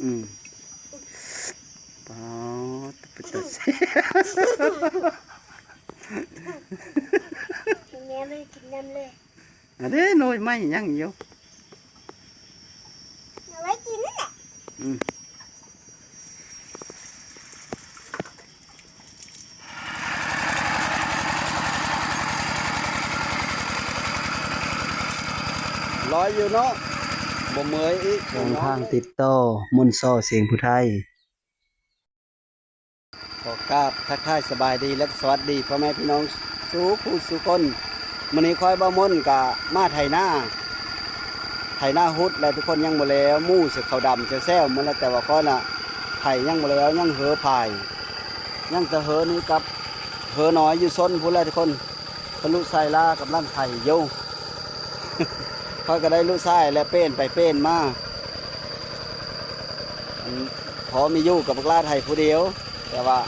ອືມ ປາດ ເປັນຕາແຊບ ກິນແດ່ເລີຍ ກິນນຳເລີຍ. ອັນນີ້ໜ່ວຍໄມ້ຍັງຢູ່ ເອົາໄວ້ກິນນັ້ນແຫຼະ. ອືມ ລອຍຢູ່ເນາະ ບໍ່ເມື່ອຍອີກ. ຊ່ອງທາງຕິດຕໍ່ ມົນຊໍ ສຽງຜູ້ໄທ. ຂໍກາບທັກທາຍສະບາຍດີ ແລະ ສະຫວັດດີພໍ່ແມ່ພີ່ນ້ອງສູ່ຜູ້ສູ່ຄົນ. ມື້ນີ້ຂ້ອຍບ່າວມົນກະມາໄຖນາ ໄຖນາຮຸດແລ້ວທຸກຄົນ ຍັງບໍ່ແລ້ວ ໝູ່ເສືອຂາວດຳແຊວໆໝົດແລ້ວ ແຕ່ວ່າຂ້ອຍນະໄຖຍັງບໍ່ແລ້ວ ຍັງເຫີພາຍ ຍັງແຕ່ເຫີນີ້ກັບເຫີນ້ອຍຢູ່ຊົນພຸ້ນແຫຼະທຸກຄົນ. ເພິ່ນລູກຊາຍລາກຳລັງໄຖຢູ່ ຂ້ອຍກໍໄດ້ລູກຊາຍແລະເປ່ນໄປເປ່ນມາ ອັນ ພໍມີຢູ່ກັບບັກຫຼ້າໄຖຜູ້ດຽວ. ແຕ່ວ່າ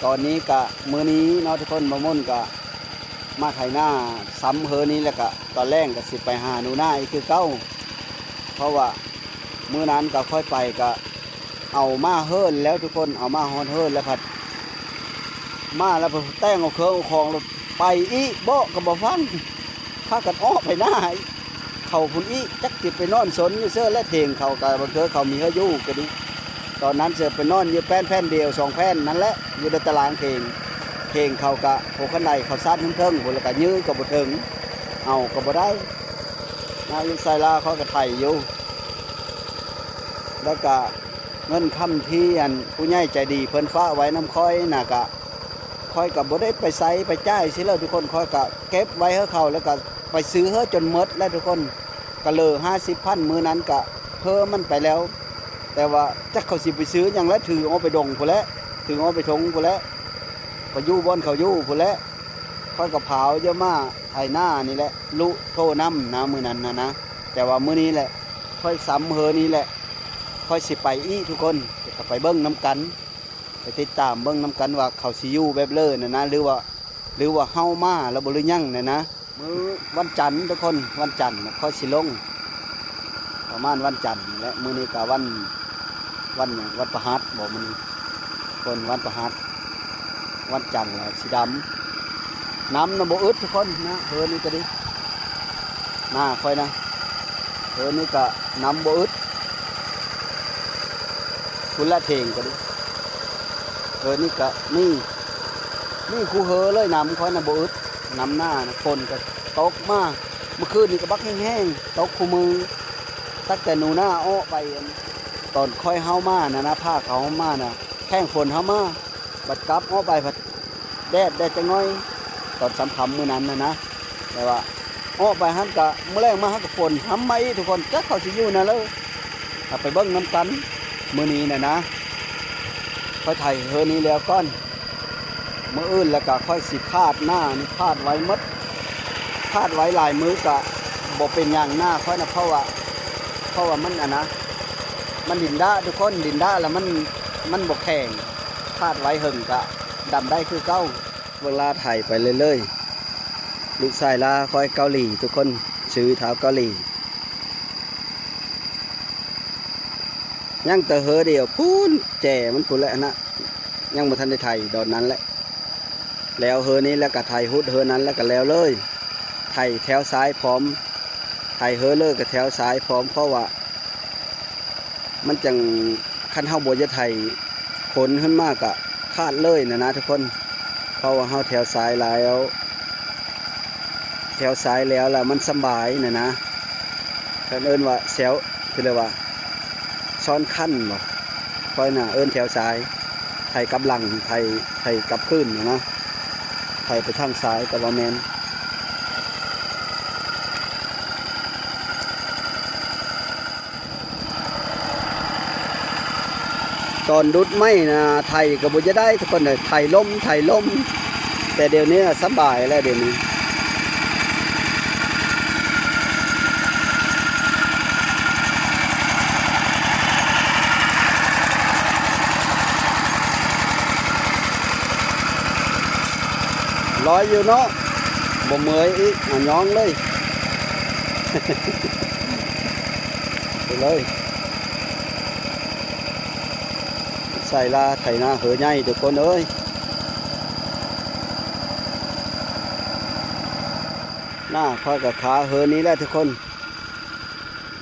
ຕອນນີ້ກະ ມື້ນີ້ເນາະທຸກຄົນ ບ່າວມົນກະມາໄຖນາຊຳເຫີນີ້ ແລ້ວກະຕອນແລງກະຊິໄປຫາໜູນາອີກຄືເກົ່າ ເພາະວ່າມື້ນັ້ນກະຂ້ອຍໄປກະ ເອົາມາເຫີນແລ້ວທຸກຄົນ ເອົາມາຮອດເຫີນແລ້ວພັດ ມາແລ້ວພັດແຕ່ງເອົາເຄື່ອງເອົາຂອງ ແລ້ວໄປອີກ ເບາະກໍບໍ່ຟັງ ພາກັນອອກໄປໜ້າເຂົາພຸ້ນອີກ ຈັກຊິໄປນອນຊົນຢູ່ເສີແລະ ເຖງເຂົາກໍບາງເທື່ອເຂົາມີເຮືອຢູ່ກໍດີ. ຕອນນັ້ນເສີໄປນອນຢູ່ແປ້ນແຜ່ນດຽວສອງແຜ່ນນັ້ນແຫຼະ ຢູ່ໃນຕາລາງເຖງ ເຖງເຂົາກໍຫົວຄັນໄດເຂົາຊາດເທິງໆພຸ້ນ ແລ້ວກໍຍື້ກໍບໍ່ເຖິງ ເອົາກໍບໍ່ໄດ້ນະ. ລູກຊາຍລາວເຂົາກໍໄຖຢູ່ ແລ້ວກະເງິນຄຳທີ່ອັນຜູ້ໃຫຍ່ໃຈດີເພິ່ນຝາກໄວ້ນຳຂ້ອຍນະ ກະຂ້ອຍກະບໍ່ໄດ້ໄປໃຊ້ໄປຈ່າຍຊິເລີຍທຸກຄົນ ຂ້ອຍກະເກັບໄວ້ໃຫ້ເຂົາ ແລ້ວກະໄປຊື້ເຮີຈົນໝົດແລ້ວທຸກຄົນ ກະເຫຼືອຫ້າສິບພັນ ມື້ນັ້ນກະເຮີມັນໄປແລ້ວ. ແຕ່ວ່າຈັກເຂົາຊິໄປຊື້ຫຍັງແລ້ວ ຖືອອກໄປດົງພຸ້ນແຫຼະ ຖືອອກໄປທົ່ງພຸ້ນແຫຼະ ໄປຢູ່ບ່ອນເຂົາຢູ່ພຸ້ນແຫຼະ. ຂ້ອຍກະພາວເຢາະມາໄຖນານີ້ແຫຼະ ລຸໂທນຳນະມື້ນັ້ນນະ ແຕ່ວ່າມື້ນີ້ແຫຼະ ຂ້ອຍຊຳເຮີນີ້ແຫຼະ ຂ້ອຍຊິໄປອີກທຸກຄົນ ກະໄປເບິ່ງນຳກັນ ໄປຕິດຕາມເບິ່ງນຳກັນວ່າເຂົາຊິຢູ່ແບບເລີນະນະ ຫຼືວ່າ ຫຼືວ່າເຮົາມາແລ້ວບໍ່ ຫຼືຫຍັງນະນະ. ມື້ວັນຈັນທຸກຄົນ ວັນຈັນຂ້ອຍຊິລົງ ປະມານວັນຈັນນີ້ແຫຼະ. ມື້ນີ້ກະວັນ ວັນຫຍັງ ວັນພະຫັດບໍ່ມື້ນີ້ ເພິ່ນ ວັນພະຫັດ ວັນຈັນລະຊິດຳ. ນ້ຳນະບໍ່ອຶດທຸກຄົນນະ ເຮີນີ້ກະດີ ນາຂ້ອຍນະ ເຮີນີ້ກະນ້ຳບໍ່ອຶດ ພຸ້ນລະເຖງກະດີ ເຮີນີ້ກະມີ ມີຄູ່ເຮີເລີຍ. ນ້ຳຂ້ອຍນະບໍ່ອຶດ ນ້ຳນານະ ຝົນກະຕົກມາ ມື້ຄືນນີ້ກະບັກແຮງໆ ຕົກຄູ່ມື້ ຕັ້ງແຕ່ໜູນາອອກໄປ. ຕອນຂ້ອຍເຮົາມານະນະ ພາເຂົາມານະ ແຂ້ງຝົນເຮົາມາ ບັດກັບອອກໄປພັດແດດ ແດດຈັກໜ້ອຍ ຕອນຊຳຄ່ຳມື້ນັ້ນນະນະ. ແຕ່ວ່າອອກໄປຫັ້ນກະ ມື້ແລງມາຫັ້ນກະຝົນຫ້ຳມາອີກທຸກຄົນ ຈັກເຂົາຊິຢູ່ແນວໃດ ເຮົາໄປເບິ່ງນຳກັນ. ມື້ນີ້ນະນະ ຂ້ອຍໄຖເຮີນີ້ແລ້ວກ່ອນ ມື້ອື່ນແລ້ວກະຂ້ອຍຊິຄາດໜ້ານີ້ ຄາດໄວ້ໝົດ ຄາດໄວ້ຫຼາຍມື້ກະບໍ່ເປັນຫຍັງໜ້າຂ້ອຍນະ ເພາະວ່າ ເພາະວ່າມັນອັນນະ ມັນດິນດະທຸກຄົນ ດິນດະລະມັນ ມັນບໍ່ແຂງ ຄາດໄວ້ເຫິງກະດຳໄດ້ຄືເກົ່າ. ເວລາໄຖໄປເລື້ອຍໆ ລູກຊາຍລາຂ້ອຍເກົາຫຼີທຸກຄົນ ຊື່ທ້າວເກົາຫຼີ ຍັງແຕ່ເຮີດຽວພຸ້ນ ແຈມັນພຸ້ນແຫຼະນະ ຍັງບໍ່ທັນໄດ້ໄຖດອນນັ້ນແຫຼະ. ແລ້ວເຮີນີ້ແລ້ວກະໄຖຮຸດເຮີນັ້ນແລ້ວກະແລ້ວເລີຍ ໄຖແຖວຊາຍພ້ອມ ໄຖເຮີເລີກະແຖວຊາຍພ້ອມ ເພາະວ່າ ມັນຈັ່ງ ຄັນເຮົາບໍ່ຢາກໄຖ ຝົນຂຶ້ນມາກະຂາດເລີຍນະນະທຸກຄົນ ເພາະວ່າເຮົາແຖວຊາຍແລ້ວ ແຖວຊາຍແລ້ວລະມັນສະບາຍນະນະ ເພິ່ນເອີ້ນວ່າແຊວ ເພິ່ນເອີ້ນວ່າຊ້ອນຄັນບໍ ຂ້ອຍນະເອີ້ນແຖວຊາຍ ໄຖກັບຫຼັງ ໄຖ ໄຖກັບຄືນນະນະ ໄຖໄປທາງຊາຍກະວ່າແມ່ນ. ຕອນດຸດໄມ້ນະ ໄຖກະບໍ່ຢາກໄດ້ທຸກຄົນເອີຍ ໄຖລົ້ມ ໄຖລົ້ມ ແຕ່ດຽວນີ້ສະບາຍແລ້ວ ດຽວນີ້. ລອຍຢູ່ເນາະ ບໍ່ເມື່ອຍອີກ ຫາຍ້ອງເລີຍ ໄປເລີຍ. ໃສ່ລາໄຖນາເຫີໃຫຍ່ທຸກຄົນເອີຍ. ນາຂ້ອຍກໍຄາເຫີນີ້ແຫຼະທຸກຄົນ,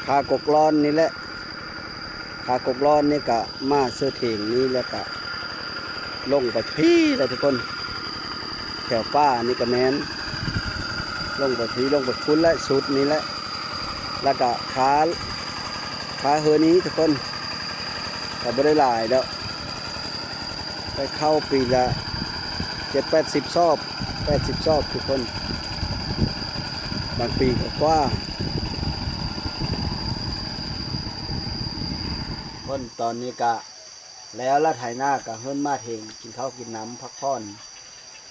ຄາກົກລ້ອນນີ້ແຫຼະ. ຄາກົກລ້ອນນີ້ກະມາເຊີເຖງນີ້ ແລ້ວກະລົງໄປພີ້ແຫຼະທຸກຄົນ. ແຖວປ່ານີ້ກະແມ່ນ ລົງໄປພີ້ ລົງໄປພຸ້ນແຫຼະ ສຸດນີ້ແຫຼະ. ແລ້ວກະຄາ ຄາເຫີນີ້ທຸກຄົນ ກະບໍ່ໄດ້ຫຼາຍດອກ. ໄດ້ເຂົ້າປີລະເຈັດແປດສິບຊອບ ແປດສິບຊອບທຸກຄົນ, ບາງປີກໍກວ່າ. ຄົນຕອນນີ້ກະແລ້ວລະ ໄຖນາກະເຮີ້ນມາເຖງ ກິນເຂົ້າກິນນ້ຳພັກຜ່ອນ.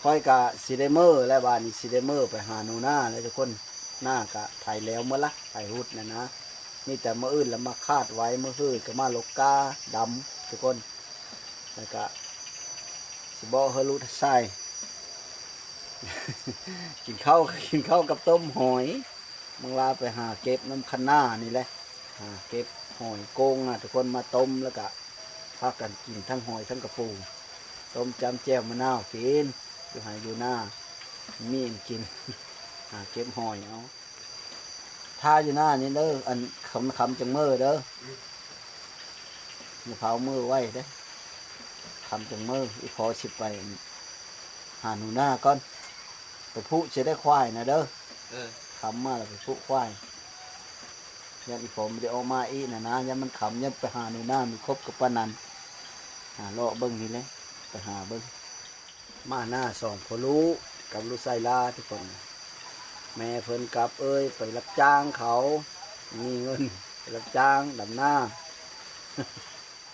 ຂ້ອຍກະຊິໄດ້ເມືອແລ້ວ ບາດນີ້ຊິໄດ້ເມືອໄປຫາໜູນາແລ້ວທຸກຄົນ. ນາກະໄຖແລ້ວໝົດລະ ໄຖຮຸດນະນະ, ມີແຕ່ມື້ອື່ນລະມາຄາດໄວ້ ມື້ຮືກະມາລົກກ້າດຳທຸກຄົນ. ແລ້ວກະຊິບອກເຮີລຸດຊາຍ ກິນເຂົ້າ ກິນເຂົ້າກັບຕົ້ມຫອຍ. ບັງລາໄປຫາເກັບນຳຄັນນານີ້ແຫຼະ, ຫາເກັບຫອຍໂກງນະທຸກຄົນ ມາຕົ້ມ ແລ້ວກະພາກັນກິນທັງຫອຍທັງກະປູ, ຕົ້ມຈ້ຳແຈ່ວມະນາວກິນ ຢູ່ໄຮ່ຢູ່ນາ ມີອັນກິນ. ຫາເກັບຫອຍເອົາ ຖ້າຢູ່ນານີ້ເດີ ອັນຄ່ຳ ຄ່ຳຈັ່ງເມືອເດີ. ອືມ ຢ່າຟ້າວເມືອໄວເດ້, ຄ່ຳຈັ່ງເມືອ. ອີ່ພໍ່ຊິໄປຫາໜູນາກ່ອນ ໄປຜູກຊິໄດ້ຄວາຍນະເດີ. ເອີ ຄ່ຳມາແລ້ວໄປຜູກຄວາຍ, ຢ້ານອີ່ພໍ່ບໍ່ໄດ້ອອກມາອີກນະນະ, ຢ້ານມັນຄ່ຳ ຢ້ານໄປຫາໜູນາມີຄົບກັບປານນັ້ນ. ຫາເລາະເບິ່ງນີ້ແຫຼະ ໄປຫາເບິ່ງ. ມານາສອງພໍ່ລູກກັບລູກຊາຍຫຼ້າທຸກຄົນ. ແມ່ເພິ່ນກັບເອີຍ ໄປຮັບຈ້າງເຂົາ, ມີເງິນໄປຮັບຈ້າງດຳນາ.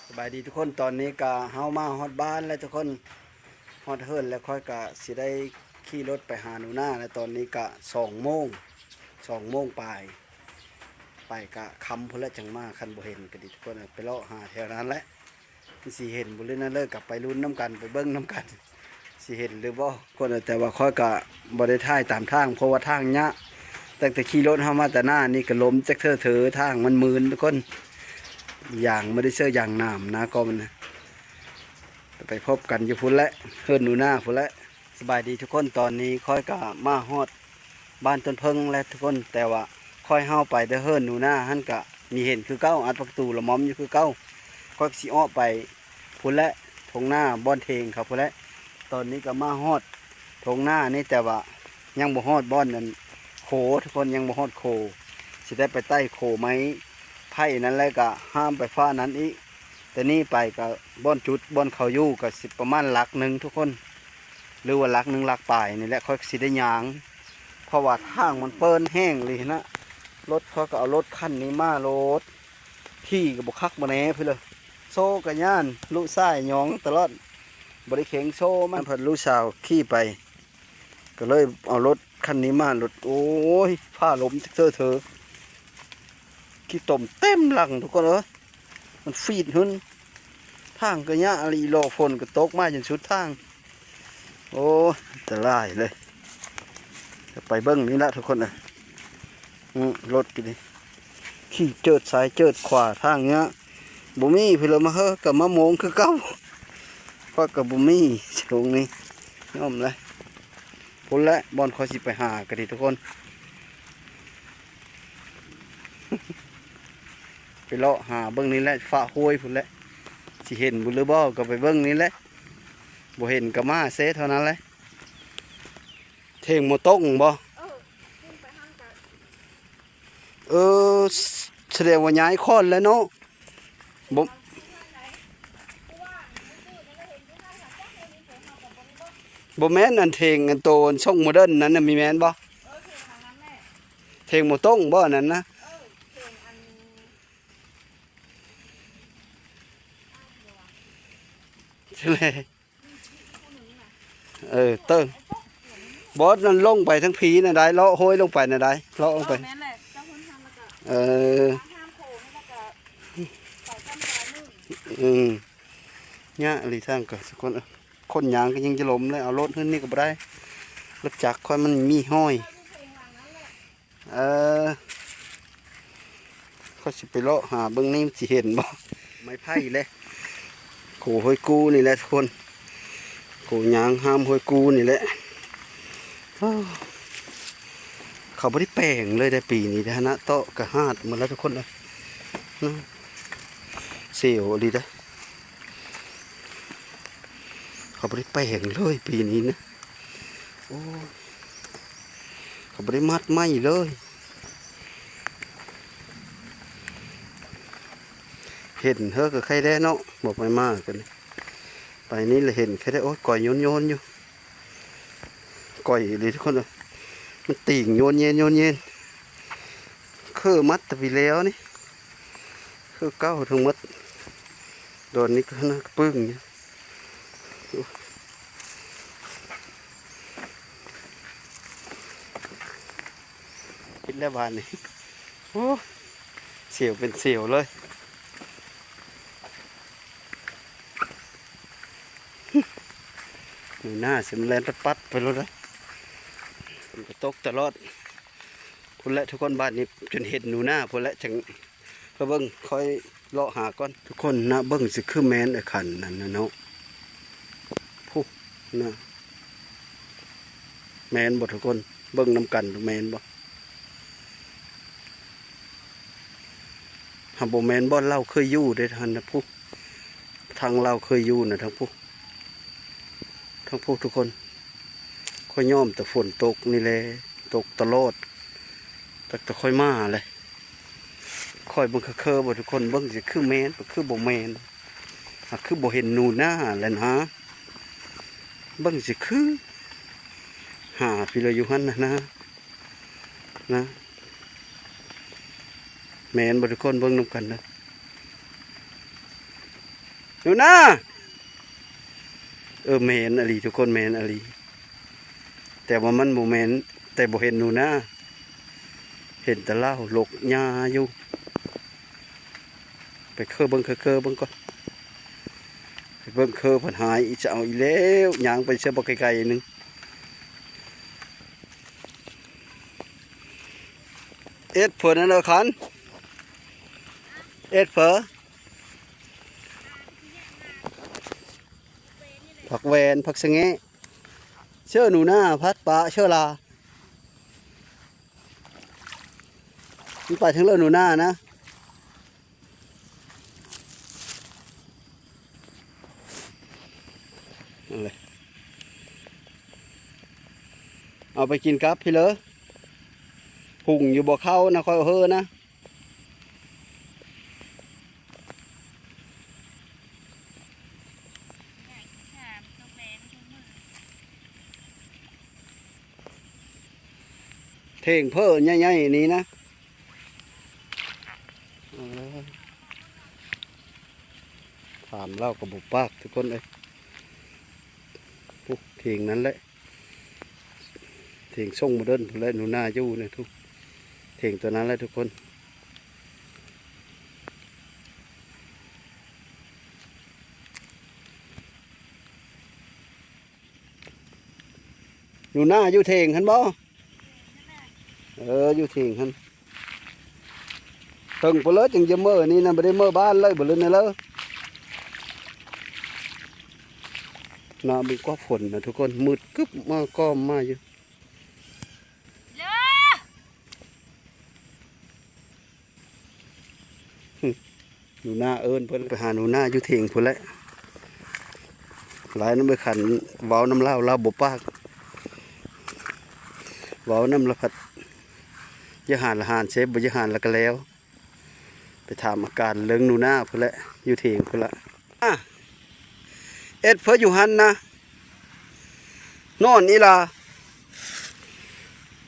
ສະບາຍດີທຸກຄົນ, ຕອນນີ້ກະເຮົາມາຮອດບ້ານແລ້ວທຸກຄົນ, ຮອດເຮືອນແລ້ວ. ຂ້ອຍກະຊິໄດ້ຂີ່ລົດໄປຫາໜູນາແລ້ວ, ຕອນນີ້ກະສອງໂມງ ສອງໂມງປາຍ ໄປກະຄ່ຳພຸ້ນແຫຼະຈັ່ງມາ. ຄັນບໍ່ເຫັນກະດີທຸກຄົນ, ໄປເລາະຫາແຖວນັ້ນແຫຼະ. ຊິເຫັນບໍ່ຫຼືນັ້ນເລີຍ ກໍໄປລຸ້ນນຳກັນ ໄປເບິ່ງນຳກັນ ຊິເຫັນຫຼືບໍ່ຄົນ. ແຕ່ວ່າຂ້ອຍກໍບໍ່ໄດ້ຖ່າຍຕາມທາງ ເພາະວ່າທາງຍາກ. ຕັ້ງແຕ່ຂີ່ລົດເຮົາມາແຕ່ໜ້ານີ້ກໍລົ້ມຈັກເທື່ອເທີ ທາງມັນມື່ນທຸກຄົນ, ຢາງບໍ່ໄດ້ເຊື້ອຢາງໜາມນະ ກໍມັນນະ. ໄປພົບກັນຢູ່ພຸ້ນແຫຼະ ເຮືອນໜູນາພຸ້ນແຫຼະ. ສະບາຍດີທຸກຄົນ, ຕອນນີ້ຂ້ອຍກໍມາຮອດ ບ້ານຕົ້ນເຜິ້ງແລ້ວທຸກຄົນ. ແຕ່ວ່າຂ້ອຍເຮົາໄປແຕ່ເຮືອນໜູນາຫັ້ນກະມີເຫັນຄືເກົ່າ, ອັດປະຕູລະມ່ອມຢູ່ຄືເກົ່າ. ຂ້ອຍກໍຊິອອກໄປພຸ້ນແຫຼະ ທົ່ງນາບ່ອນເຖງເຂົາພຸ້ນແຫຼະ. ຕອນນີ້ກໍມາຮອດທົ່ງນານີ້ ແຕ່ວ່າຍັງບໍ່ຮອດບ່ອນນັ້ນໂຄທຸກຄົນ, ຍັງບໍ່ຮອດໂຄ. ຊິໄດ້ໄປໄຕ່ໂຄໄມ້ໄຜ່ນັ້ນ ແລ້ວກໍຫ້າມໄປຟ້ານັ້ນອີກ. ແຕ່ນີ້ໄປກໍບ່ອນຈຸດບ່ອນເຂົາຢູ່ກໍຊິປະມານຫຼັກໜຶ່ງທຸກຄົນ ຫຼືວ່າຫຼັກໜຶ່ງຫຼັກປາຍນີ້ແຫຼະ ຂ້ອຍກໍຊິໄດ້ຍ່າງ. ເພາະວ່າທາງມັນເປິ້ນແຮງອີ່ຫຼີຫັ້ນນະ, ລົດຂ້ອຍກໍເອົາລົດຄັນນີ້ມາໂລດ, ຂີ່ກໍບໍ່ຄັກບໍ່ແນ່ພຸ້ນເລີຍ. ໂຊກໍຢ້ານ ລູກຊາຍຍ້ອງຕະຫຼອດ, ບໍ່ໄດ້ເຄັ່ງໂຊມັນ. ເພິ່ນລູກສາວຂີ່ໄປ ກໍເລີຍເອົາລົດຄັນນີ້ມາໂລດ. ໂອ້ຍ ຟ້າລົມເຕີເທີ ຂີ້ຕົມເຕັມຫຼັງທຸກຄົນເອີຍ. ມັນຟີດຫຶນ ທາງກໍຍາກອີ່ຫຼີ, ລໍຝົນກໍຕົກມາຈົນສຸດທາງ. ໂອ້ຍ ອັນຕະລາຍເລີຍ. ໄປເບິ່ງນີ້ລະທຸກຄົນເອີຍ. ອື ລົດກໍດີ ຂີ່ເຈີດຊ້າຍເຈີດຂວາ ທາງຍາກ. ບໍ່ມີເພິ່ນເລີຍມາເຮີ ກໍມາໂມງຄືເກົ່າ. ຂ້ອຍກໍບໍ່ມີຊ່ວງນີ້ ຍອມແຫຼະ. ພຸ້ນແຫຼະ ບ່ອນຂ້ອຍຊິໄປຫາກໍດີທຸກຄົນ. ໄປເລາະຫາເບິ່ງນີ້ແຫຼະ ຟ້າຫ້ວຍພຸ້ນແຫຼະ. ຊິເຫັນບໍ່ຫຼືບໍ່ ກໍໄປເບິ່ງນີ້ແຫຼະ, ບໍ່ເຫັນກໍມາເຊເທົ່ານັ້ນແຫຼະ. ເຖງໝໍຕົງບໍ່? ເອີ ສະແດງວ່າຍ້າຍຂ້ອນແລ້ວເນາະ. ບໍ່ ບໍ່ແມ່ນອັນເຖງອັນໂຕອັນຊົງໂມເດີນນັ້ນນະ ມີແມ່ນບໍ່? ເຖງໝໍຕົງບໍ່ອັນນັ້ນນະ? ເອີ ເຕີງ ບໍ່ ນັ້ນລົງໄປທາງພີນະໄດ໋ ເລາະໂຫ້ຍລົງໄປນະໄດ໋ ເລາະລົງໄປ. ແມ່ນແຫຼະ ເຈົ້າຫົນທາງແລ້ວກໍ ເອີ ທາງໂຄ້ງແລ້ວກໍໄປທາງຊ້າຍມື. ອື ຍາກອີ່ຫຼີທາງກໍ ຄົນ ຄົນຍ່າງກໍຍັງຈະລົ້ມເລີຍ, ເອົາລົດຂຶ້ນນີ້ກໍບໍ່ໄດ້, ລົດຈັກຂ້ອຍມັນມີຮອຍ. ເອີ ຂ້ອຍຊິໄປເລາະຫາເບິ່ງນີ້ ມັນຊິເຫັນບໍ່ ໄມ້ໄຜ່ເດ້. ໂຄ ໂອ້ ຫ້ວຍກູນີ້ແຫຼະທຸກຄົນ ກູຍ່າງຫ້າມຫ້ວຍກູນີ້ແຫຼະ. ເຂົາບໍ່ໄດ້ແປງເລີຍເດ້ປີນີ້ເດ້ນະ ເຕາະກະຫາດໝົດແລ້ວທຸກຄົນເອີຍ ນະ ເສວອີ່ຫຼີເດ້. ເຂົາບໍ່ໄດ້ແປງເລີຍປີນີ້ນະ ໂອ້ຍ ເຂົາບໍ່ໄດ້ມັດໄມ້ເລີຍ. ເຫັນເຮີກະໄຄແດ່ເນາະ ບໍ່ໄປມາກັນ ໄປນີ້ລະເຫັນແຄ່ໄດ້ ໂອ້ຍ ກ່ອຍໂຍນໆຢູ່ ກ່ອຍອີ່ຫຼີທຸກຄົນເອີຍ ມັນຕີງໂຍນເຍນໂຍນເຍນ ເຄີມັດແຕ່ປີແລ້ວນີ້ ເຄີເກົ່າທັງໝົດ ດອນນີ້ກະນະກະປຶ້ງຢູ່. ເຮັດແລ້ວບາດນີ້ ໂອ້ ສຽວເປັນສຽວເລີຍ. ໜູນາຊິມາແລ່ນປັດໆໄປໂລດເດ້ ມັນກະຕົກຕະຫຼອດພຸ້ນແຫຼະທຸກຄົນ ບາດນີ້ຈົນເຫັນໜູນາພຸ້ນແຫຼະ ຈັ່ງ ເບິ່ງ ຂ້ອຍເລາະຫາກ່ອນທຸກຄົນນະ ເບິ່ງຊິຄືແມ່ນໄອ້ຂັນນັ້ນນະເນາະ ພຸ້ນນະ ແມ່ນບໍ່ທຸກຄົນ ເບິ່ງນຳກັນດູ ແມ່ນບໍ່? ຫາກບໍ່ແມ່ນບ່ອນລາວເຄີຍຢູ່ເດ້ຫັ້ນນະ ພຸ້ນ ທາງລາວເຄີຍຢູ່ນະ ທາງພຸ້ນ ທາງພຸ້ນທຸກຄົນ. ຂ້ອຍຍ້ອມແຕ່ຝົນຕົກນີ້ແຫຼະ ຕົກຕະຫຼອດ ຕັ້ງແຕ່ຂ້ອຍມາແຫຼະ. ຂ້ອຍເບິ່ງຄືໆບໍ່ທຸກຄົນ ເບິ່ງຊິຄືແມ່ນ ຄືບໍ່ແມ່ນ ຫາກຄືບໍ່ເຫັນໜູນາແຫຼະນະ ເບິ່ງຊິຄື ຫາພີ້ລະຢູ່ຫັ້ນນະ ນະ ນະ ແມ່ນບໍ່ທຸກຄົນ ເບິ່ງນຳກັນເດີ ໜູນາ. ເອີ ແມ່ນອີ່ຫຼີທຸກຄົນ ແມ່ນອີ່ຫຼີ ແຕ່ວ່າມັນບໍ່ແມ່ນ ແຕ່ບໍ່ເຫັນໜູນາ ເຫັນແຕ່ລາວຫຼົກຫຍ້າຢູ່. ໄປເຄີເບິ່ງ ເຄີເບິ່ງກ່ອນ ໄປເບິ່ງເຄີເພິ່ນຫາຍອີກ ຈະເອົາອີກແລ້ວ ຍ່າງໄປເຊື່ອບໍ່ໄກໆໜຶ່ງ. ເອັດເພິ່ນນັ້ນເອີ ຄັນ ເອັດເພິ່ນ ຜັກແວນ ຜັກສະແງະ ເຊື້ອໜູນາ ຜັດປະ ເຊື້ອລາ ມັນໄປທາງເລີໜູນານະ ນັ້ນແຫຼະ ເອົາໄປກິນກັບພີ້ເລີ ຫຸງຢູ່ບໍ່ເຂົ້ານະ ຂ້ອຍເຮີນະ. ຖຽງເພີໃຫຍ່ໆນີ້ນະ ເອີ ຖາມລາວກະບໍ່ປາກທຸກຄົນເອີຍ ໂອ້ ຖຽງນັ້ນແຫຼະ. ຖຽງຊົງໂມເດີນພຸ້ນແຫຼະ ໜູນາຢູ່ນີ້ທຸກ ຖຽງໂຕນັ້ນແຫຼະທຸກຄົນ ໜູນາຢູ່ຖຽງຫັ້ນບໍ່? ເອີ ຢູ່ຖຽງຫັ້ນ ເຖິງພຸ້ນເລີ ຈຶ່ງຈະເມືອນີ້ນະ ບໍ່ໄດ້ເມືອບ້ານເລີຍ ບໍ່ເລີນະເລີ ນະ ເບິ່ງກອກຝົນນະທຸກຄົນ ມືດກຶບມາກ້ອມມາຢູ່ ໜູນາເອີ້ນເພິ່ນ ໄປຫາໜູນາຢູ່ຖຽງພຸ້ນແຫຼະ ຫຼາຍນຳເອີຍ ຄັນເວົ້ານຳລາວ ລາວບໍ່ປາກ ເວົ້ານຳລະພັດ ຢາກຫານລະຫານເຊ ບໍ່ຢາກຫານລະກະແລ້ວ. ໄປຖາມອາການເລື່ອງໜູນາພຸ້ນແຫຼະ ຢູ່ຖຽງພຸ້ນລະ ອາ ເອັດເພິ່ນຢູ່ຫັ້ນນະ ນອນອີ່ຫຼາ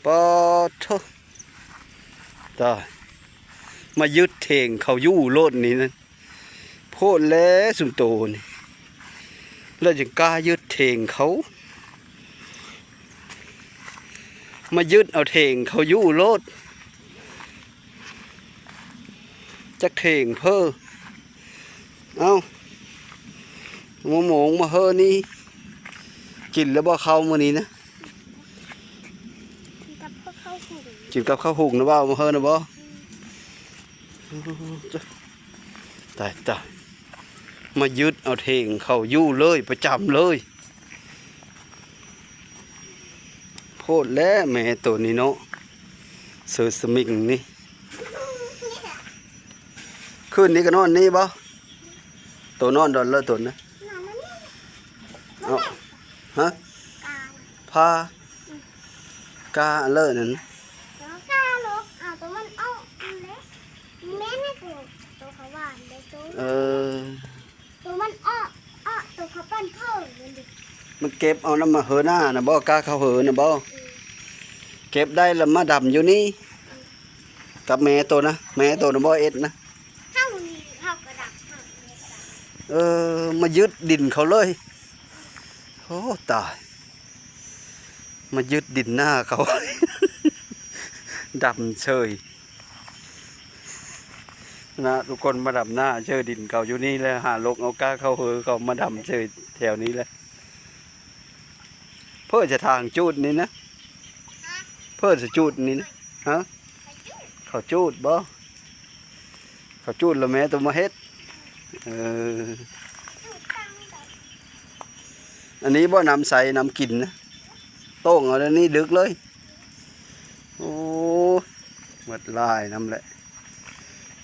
ປາໂທ້ ຕາຍ ມາຍຶດຖຽງເຂົາຢູ່ໂລດນີ້ນະ ໂພດແຫຼະຊຸມໂຕນີ້ ແລ້ວຈັ່ງກ້າຍຶດຖຽງເຂົາ ມາຍຶດເອົາຖຽງເຂົາຢູ່ໂລດ ຈັກຖຽງເພີ ເອົ້າ ມະມ່ວງມະເຮີນີ້ ກິນແລ້ວບໍ່ເຂົ້າມື້ນີ້ນະ? ກິນກັບເຂົ້າຫຸງ ກິນກັບເຂົ້າຫຸງນະບໍ່? ມະເຮີນະບໍ່? ອືມ ຕາຍ ຕາຍ ມາຍຶດເອົາເຖງເຂົາຢູ່ເລີຍ ປະຈຳເລີຍ. ໂພດແຫຼະແມ່ໂຕນີ້ເນາະ ເຊີສະມິງນີ້. ຄືນນີ້ກໍນອນນີ້ບໍ່? ໂຕນອນດອນເລີໂຕນະ. ເອົາ ຮະ? ພາ ກາເລີນັ້ນ. ກາລົກ ເອົາໂຕມັນອອກນັ້ນແຫຼະ. ແມ່ນໃນໂຕ ໂຕເຂົາຫວານເດ້ໂຕ. ເອີ ໂຕມັນອອກ ອອກ ໂຕເຂົາປັ່ນເຜິ້ານັ້ນເດ້. ມັນເກັບເອົານຳມາເຫີໜ້ານະບໍ່? ກາເຂົາເຫີນະບໍ່? ເອີ ເກັບໄດ້ລະມາດຳຢູ່ນີ້ ກັບແມ່ໂຕນະ. ແມ່ໂຕນະບໍ່ເຮັດນະ. ເຮົານີ້ເຮົາກໍດຳ ເຮົາກໍດຳ. ເອີ ມາຍຶດດິນເຂົາເລີຍ. ໂອ້ ຕາຍ ມາຍຶດດິນນາເຂົາ ດຳເສີຍນະ ທຸກຄົນ. ມາດຳນາເສີຍ ດິນເຂົາຢູ່ນີ້ແຫຼະ. ຫາລົກເອົາກາເຂົາເຫີເຂົາມາດຳເສີຍແຖວນີ້ແຫຼະ. ເພິ່ນຈະທາງຈູດນີ້ນະ ເພິ່ນຈະຈູດນີ້ນະ. ຮະ? ເຂົາຈູດບໍ່? ເຂົາຈູດລະແມ່ໂຕມາເຮັດ. ເອີ ອັນນີ້ບໍ່ ນ້ຳໃສ ນ້ຳກິນນະ ໂຕ່ງເອົາແນວນີ້ດຶກເລີຍ. ໂອ້ ໝົດຫຼາຍນຳແຫຼະ.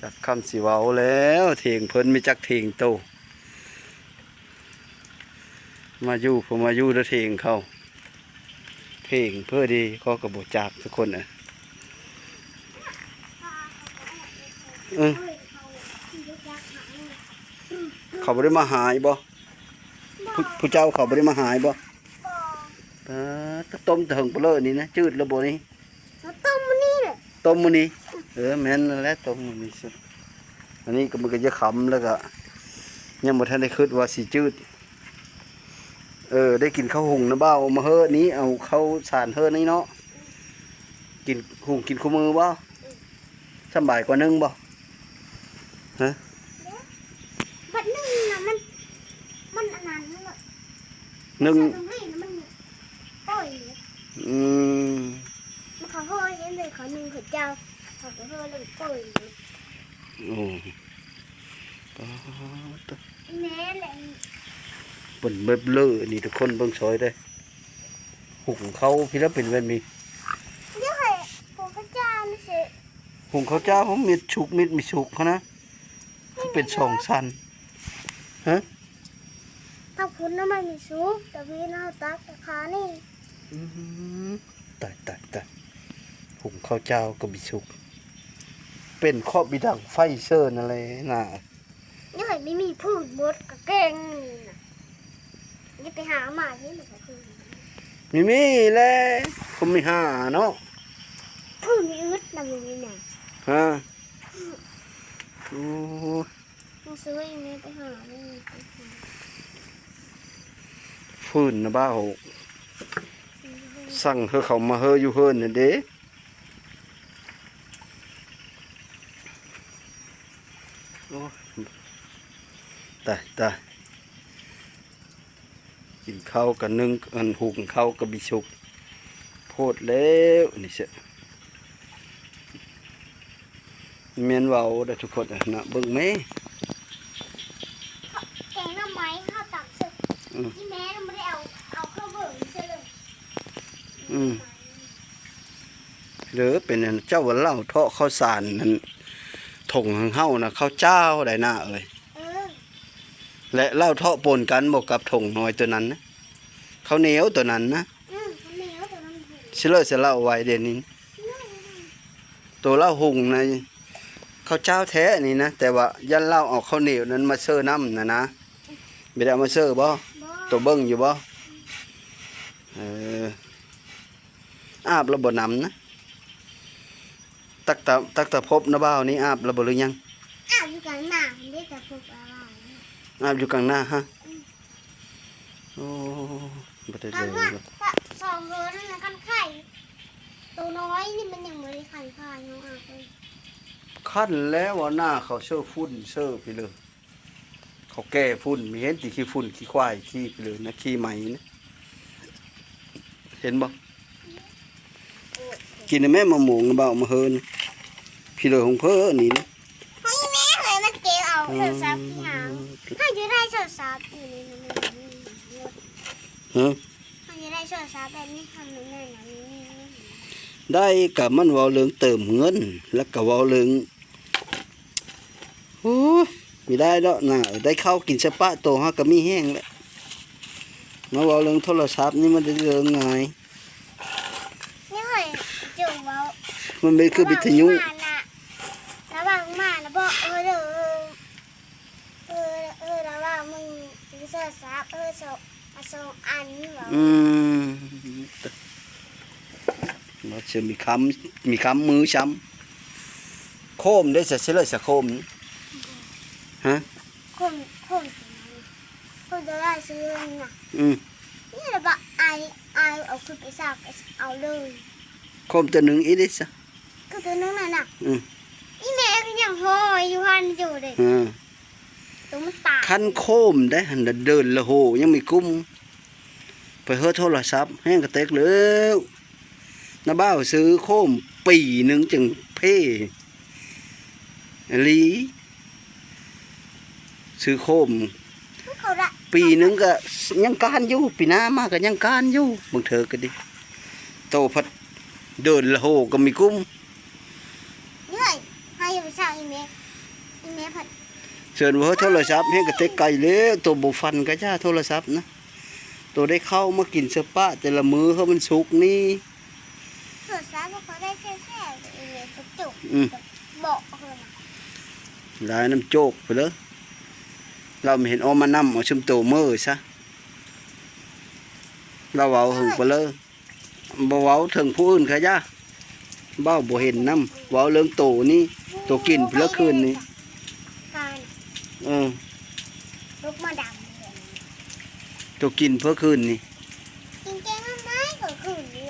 ຈັກຄຳຊິເວົ້າແລ້ວ ເຖງເພິ່ນມີຈັກເຖງໂຕ. ມາຢູ່ ເພິ່ນມາຢູ່ແຕ່ເຖງເຂົາ ເຖງເພິ່ນເດ ຂ້ອຍກໍບໍ່ຈັກທຸກຄົນເອີຍ. ເອີ ເຂົາບໍ່ໄດ້ມາຫາອີກບໍ່? ຜູ້ ຜູ້ເຈົ້າເຂົາບໍ່ໄດ້ມາຫາອີກບໍ່? ບໍ່. ປາດ ຕົ້ມແຕ່ເຫິງປະເລີນີ້ນະ ຈືດແລ້ວບໍ່ນີ້? ເຮົາຕົ້ມມື້ນີ້ແຫຼະ. ຕົ້ມມື້ນີ້? ເອີ ແມ່ນແລ້ວ ຕົ້ມມື້ນີ້. ອັນນີ້ກໍ ມັນກໍຈະຄ່ຳແລ້ວ ກໍຍັງບໍ່ທັນໄດ້ຄິດວ່າຊິຈືດ. ເອີ ໄດ້ກິນເຂົ້າຫຸງນະບ່າວມາເຮີນີ້ ເອົາເຂົ້າສານເຮີນີ້ເນາະ. ກິນ ຫຸງກິນຄູ່ມື້ບໍ່? ສຳບາຍກວ່າໜຶ່ງບໍ່? ຮະ? ບັດໜຶ່ງນະ ມັນ ມັນອັນນັ້ນເນາະ ໜຶ່ງ ໃສ່ຕຳລີນະ ມັນປ່ອຍເລີຍ. ອືມ ມັນເຂົາເຮີເຫັນເລີຍ ເຂົາໜຶ່ງເຂົາເຈົ້າ ເຂົາກໍເຮີເລີຍປ່ອຍເລີຍ. ໂອ້ ປາດ ແມ່ນແຫຼະ. ເປັນແບບເລີນີ້ ທຸກຄົນເບິ່ງຊ່ອຍເດີ້. ຫຸງເຂົ້າພີ້ລະເປັນແບບນີ້. ດຽວໃຫ້ຜູ້ພະເຈົ້ານີ້ຊິ ຫຸງເຂົ້າເຈົ້າ ເມັດສຸກເມັດບໍ່ສຸກຫັ້ນນະ ຄືເປັນສອງຊັ້ນ. ຮະ? ທາງພຸ້ນນະມັນມີສຸກ ແຕ່ພີ້ນະເຮົາຕັກແຕ່ຄານີ້. ອືມ ຕາຍ ຕາຍ ຕາຍ ຫຸງເຂົ້າເຈົ້າກໍບໍ່ສຸກ ເປັນເຄາະບີດັງໄຟເຊີນັ້ນແຫຼະນະ. ເອີຍ ມີ ມີພືດໝົດກະແກງນີ້ນະ. ຢ່າໄປຫາມາເດ້ ມັນກະຄື ມີ ມີແຫຼະ ຄົນມີຫາເນາະ. ພືດມີອຶດນຳນີ້ນະ. ຮະ? ໂອ້ ມາຊ່ວຍແມ່ໄປຫາແມ່. ຟືນນະບ່າວ ສັ່ງໃຫ້ເຂົາມາເຮີຢູ່ເຮືອນນັ້ນເດ້. ໂອ້ຍ ຕາຍ ຕາຍ ກິນເຂົ້າກະໜຶ່ງ ອັນ ຫຸງເຂົ້າກະບໍ່ສຸກ ໂພດແລ້ວນີ້ເສຍ. ແມ່ນເວົ້າໄດ໋ທຸກຄົນນະ ເບິ່ງແມ້ ແກງໜໍ່ໄມ້ເຮົາຕຳເສີຍ. ອືມ ອີແມ່ບໍ່ໄດ້ເອົາ ເອົາເຂົ້າເບິ່ງເສີຍເລີຍ. ອືມ ເດີ ເປັນອັນ ເຈົ້າວ່າເຫຼົ້າເທາະເຂົ້າສານນັ້ນ ຖົງຂອງເຮົານະ ເຂົ້າຈ້າວໄດ໋ນາເອີຍ. ເອີ ແລະເຫຼົ້າເທາະປົນກັນບໍ່ກັບຖົງນ້ອຍໂຕນັ້ນນະ ເຂົ້າໜຽວໂຕນັ້ນນະ. ອືມ ເຂົ້າໜຽວໂຕນັ້ນ ຊິເລີສະເຫຼົ້າໄວ້ດຽວນີ້. ໂຕເຫຼົ້າຫຸງໃນເຂົ້າຈ້າວແທ້ນີ້ນະ ແຕ່ວ່າຢ້ານເຫຼົ້າເອົາເຂົ້າໜຽວນັ້ນມາເຊີນ້ຳນະນະ. ບໍ່ໄດ້ເອົາມາເຊີບໍ່? ບໍ່. ໂຕເບິ່ງຢູ່ບໍ່? ເອີ ອາບລະບໍ່ນ້ຳນະ? ຕັກຕາ ຕັກຕາພົບນະບ່າວນີ້ອາບລະບໍ່ ຫຼືຍັງ? ອາບຢູ່ກາງໜ້າພຸ້ນເດ້ ຕາພົບອາບ. ອາບຢູ່ກາງໜ້າຮະ? ອືມ ໂອ້ ບໍ່ໄດ້ເລີຍ. ສອງໂຕນັ້ນນະ ຄັນໄຂ່ ໂຕນ້ອຍນີ້ມັນຍັງບໍ່ໄດ້ໄຂ່ພາຍເຮົາອາບເລີຍ. ຄັນແລ້ວວ່າໜ້າເຂົາເຊີຝຸ່ນເຊີໄປເລີຍ. ເຂົາແກ່ຝຸ່ນ ມີເຫັນແຕ່ຂີ້ຝຸ່ນ ຂີ້ຄວາຍ ຂີ້ໄປເລີຍນະ ຂີ້ໄໝນະ. ເຫັນບໍ່? ກິນແມ່ມະມ່ວງນະບ່າວ ມະເຮີນ ພີ້ເລີຂອງເພີນີ້ນະ. ໃຫ້ແມ່ເອີຍ ມັນເກັບເອົາໂທລະສັບທີ່ຫາງ ໃຫ້ຢູ່ໄດ້ ໂທລະສັບຢູ່ໃນມືນີ້. ຮະ? ເຮົາຈະໄດ້ໂທລະສັບແບບນີ້ ເຮົາແມ່ນ ໄດ້ ກະມັນເວົ້າເລື່ອງເຕີມເງິນ ແລ້ວກະເວົ້າເລື່ອງ ໂອ້ ມີໄດ້ດອກນາ ໄດ້ເຂົ້າກິນສະປະ ໂຕເຮົາກະມີແຮງແລ້ວ. ມາເວົ້າເລື່ອງໂທລະສັບນີ້ ມັນເປັນເລື່ອງງ່າຍ ນີ້ຂ້ອຍຈະເວົ້າ ມັນເປັນຄືວິທະຍຸ ລະຫວ່າງໝານະ ລະຫວ່າງໝານະ ບອກ ເອີ ເດີ ເອີ ເອີ ລະຫວ່າງມຶງຖືໂທລະສັບ ເອີ ສອງ ອາ ສອງອັນນີ້ຫວາ. ອືມ ວ່າຊິມີຄຳ ມີຄຳມືຊ້ຳ. ໂຄມເດ້ ສະ ສະເລີຍສະໂຄມ ຮະ? ໂຄມ ໂຄມ ໂຄມຈະໄດ້ຊື້ນະ. ອືມ ນີ້ລະບະ ອາຍ ອາຍເອົາຂຶ້ນໄປສາກ ເອົາເລີຍ. ໂຄມໂຕໜຶ່ງອີ່ເດ້ສະ ຄືໂຕໜຶ່ງນັ້ນນະ. ອືມ ອີ່ແມ່ກໍຍັງຫ້ອຍຢູ່ຫັ້ນຢູ່ເດ້. ເອີ ໂຕມັນຕາຍ. ຄັນໂຄມໄດ້ຫັ້ນ ເດີນລະໂຫຍັງມີກຸ້ມ ໄປເຮີໂທລະສັບແຮງກະເຕັກແລ້ວ. ນ້າບ່າວຊື້ໂຄມປີໜຶ່ງຈຶ່ງເພອີ່ຫຼີ. ຊື້ໂຄມປີໜຶ່ງກະຍັງການຢູ່ ປີໜ້າມາກະຍັງການຢູ່ ບາງເທື່ອກະດີ. ໂຕພັດເດີນລະໂຫກະມີກຸ້ມ. ເອີຍ ໃຫ້ໄປສາກອີ່ແມ່ ອີ່ແມ່ພັດ ເຊີນວ່າໂທລະສັບແຮງກະເຕັກໄກແລ້ວ. ໂຕບໍ່ຝັນກະຢ່າໂທລະສັບນະ. ໂຕໄດ້ເຂົ້າມາກິນສະປະແຕ່ລະມື້ ເຮີມັນສຸກນີ້. ໂທລະສັບບໍ່ຄ່ອຍໄດ້ແຊະໆ ອີ່ແມ່ຈຸກໆ. ອືມ ເບາະເຮີນະ ຫຼາຍນຳໂຈກພຸ້ນເດີ. ລາວມາເຫັນອອກມານຳເອົາຊຸມໂຕເມີຊະ ລາວເວົ້າເຫິງປະເລີ ບໍ່ເວົ້າເຖິງຜູ້ອື່ນຂະຢ່າ ເວົ້າບໍ່ເຫັນນຳ. ເວົ້າເລື່ອງໂຕນີ້ ໂຕກິນພຸ້ນລະຄືນນີ້. ເອີ ລຸກມາດຳ ໂຕກິນເພິ່ນຄືນນີ້ ກິນແກງໜໍ່ໄມ້ເພິ່ນຄືນນີ້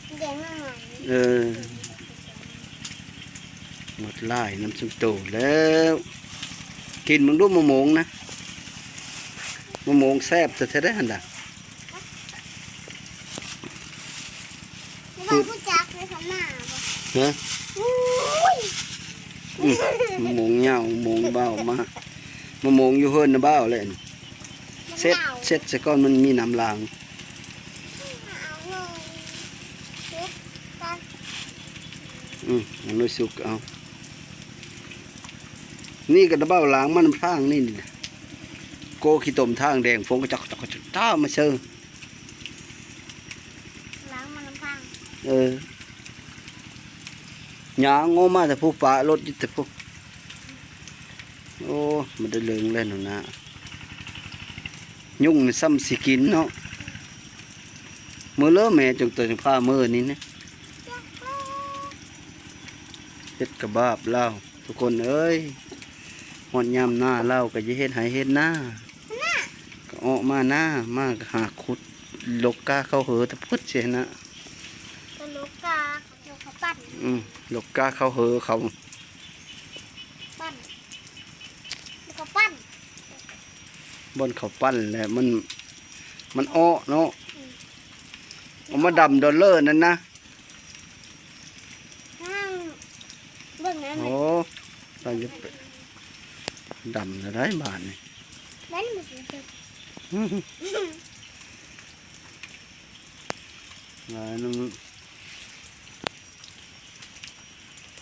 ກິນແກງໜໍ່ໄມ້. ເອີ ໝົດຫຼາຍນຳຊຸມໂຕແລ້ວ. ກິນເບິ່ງດູ ມະມ່ວງນະ ມະມ່ວງແຊບແທ້ໆ ຫັ້ນນະ. ບໍ່ຮູ້ຈັກເລີຍ ເຂົາມາບໍ່? ຮະ? ໂອ້ຍ ອືມ ມະມ່ວງເຍົາ ມະມ່ວງບ່າວມາ ມະມ່ວງຢູ່ເຮືອນນ້າບ່າວແຫຼະ. ເຊັດ ເຊັດຊະກ່ອນ ມັນມີນ້ຳລາງ. ອືມ ເອົາໜ່ວຍສຸກເອົາ. ນີ້ກະນ້າບ່າວລ້າງມານຳທາງນີ້ ໂກ້ຂີ້ຕົມທາງແດງ ຝົນກະຈອກໆ ຕາມມາເຊີ. ລ້າງມານຳທາງ. ເອີ ຍ່າງອອກມາແຕ່ຜູ້ ປະລົດຢູ່ແຕ່ຜູ້. ໂອ້ ມັນໄດ້ເລິງແລ້ວໜູນາ. ຍຸງນີ້ຊ້ຳຊິກິນເນາະ. ມື້ເລີແມ່ຈັ່ງໂຕຈັ່ງພາມື້ນີ້ນະ. ເຮັດກະບາບລາວ ທຸກຄົນເອີຍ. ຮອດຍາມໜ້າລາວກະຈະເຮັດໄຮ່ເຮັດນາ ກະອອກມານາ ມາກະຫາຂຸດ ຫຼົກກ້າເຂົ້າເຫີ ຕະພຶດຊິຫັ້ນນະ. ກະຫຼົກກ້າ ຫຼົກເຂົ້າປັ່ນ. ອືມ ຫຼົກກ້າເຂົ້າເຫີເຂົາ ປັ່ນ ຫຼົກເຂົ້າປັ່ນ. ບ່ອນເຂົາປັ່ນແຫຼະ ມັນ ມັນເອາະເນາະ. ອືມ ເອົາມາດຳດອນເລີນັ້ນນະ. ເບິ່ງນະ ໂອ້ ລາວຈະໄປດຳແນວໃດບາດນີ້.